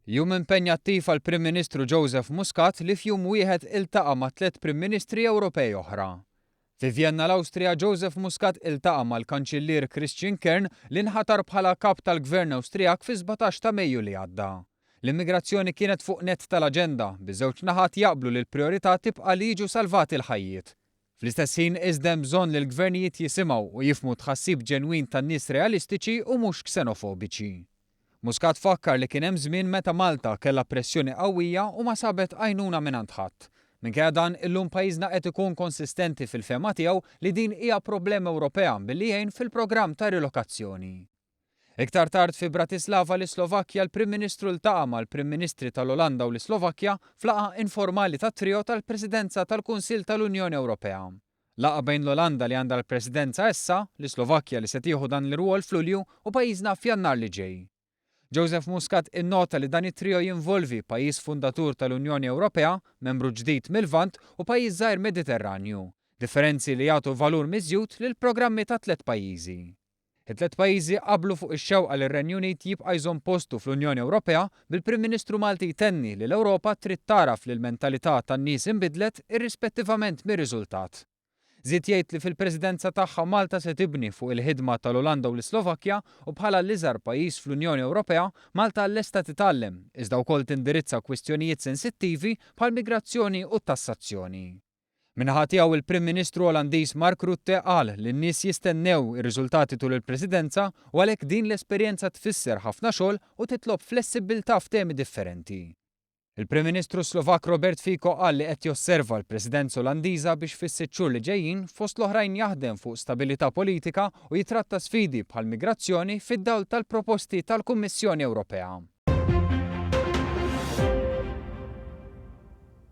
Jum impenjattiv għall-Prim Ministru Joseph Muscat li f'jum wieħed iltaqa' ma' tliet Prim Ministri Ewropej oħra. Fi Vjenna l-Awstrija Joseph Muscat iltaqa' mal-Kanċillier Christian Kern li nħatar bħala Kap tal-Gvern Awstrijak fis-17 ta' Mejju li għadda. L-immigrazzjoni kienet fuq nett tal-aġenda, biż-żewġ naħat jaqblu li l-prijorità tibqa' li jiġu salvati l-ħajjiet. Fl-istess ħin iżda hemm bżonn li l-gvernijiet jisimgħu u jifhmu t-tħassib ġenwin tan-nies realistiċi u mhux ksenofobiċi. Muscat fakkar li kien hemm żmien meta Malta kellha pressjoni qawwija u ma sabet għajnuna mingħand ħadd. Minkejja dan, illum pajjiżna qed ikun konsistenti fil-fehma tiegħu li din hija problema Ewropea billi jgħin fil-programm ta' rilokazzjoni. Iktar tard fi Bratislava l-Islovakkja l-Prim Ministru ltaqa' mal-Prim Ministri tal-Olanda u l-Islovakkja f'laqgħa informali tat-trio tal-Presidenza tal-Kunsill tal-Unjoni Ewropea. Laqgħa bejn l-Olanda li għandha l-Presidenza issa, l-Islovakkja li se tieħu dan l-irwol f'Lulju u pajjiżna f'Jannar li ġej. Joseph Muscat innota li dan it-trio jinvolvi pajjiż fundatur tal-Unjoni Ewropea, membru ġdid mil-Lvant u pajjiż żgħir Mediterranju, differenzi li jagħtu valur miżjud lill-programmi tat-tlett pajjiżi. It-tlett pajjiżi qablu fuq ix-xewqa li r-Renju Unit jibqa' jżomm postu fl-Unjoni Ewropea, bil-Prim Ministru Malti jtenni li l-Ewropa trid tagħraf li l-mentalità tan-nies inbidlet irrispettivament mir-riżultat. Żied jgħid li fil-Presidenza tagħha Malta se tibni fuq il-ħidma tal-Olanda u l-Islovakkja u bħala l-iżgħar pajjiż fl-Unjoni Ewropea, Malta lesta titgħallem, iżda wkoll tindirizza kwistjonijiet sensittivi bħall-migrazzjoni u t-tassazzjoni. Min-naħa tiegħu il-Prim Ministru Olandiż Mark Rutte qal li n-nies jistennew ir-riżultati tul il-Presidenza u għalhekk din l-esperjenza tfisser ħafna xogħol u titlob flessibbiltà f'temi differenti. Il-Prim Ministru Slovakk Robert Fico qal li qed josserva l-Presidenza Olandiża biex fis-sitt xhur li ġejjin fost l-oħrajn jaħdem fuq stabilità politika u jitratta sfidi bħall-migrazzjoni fid-dawl tal-proposti tal-Kummissjoni Ewropea.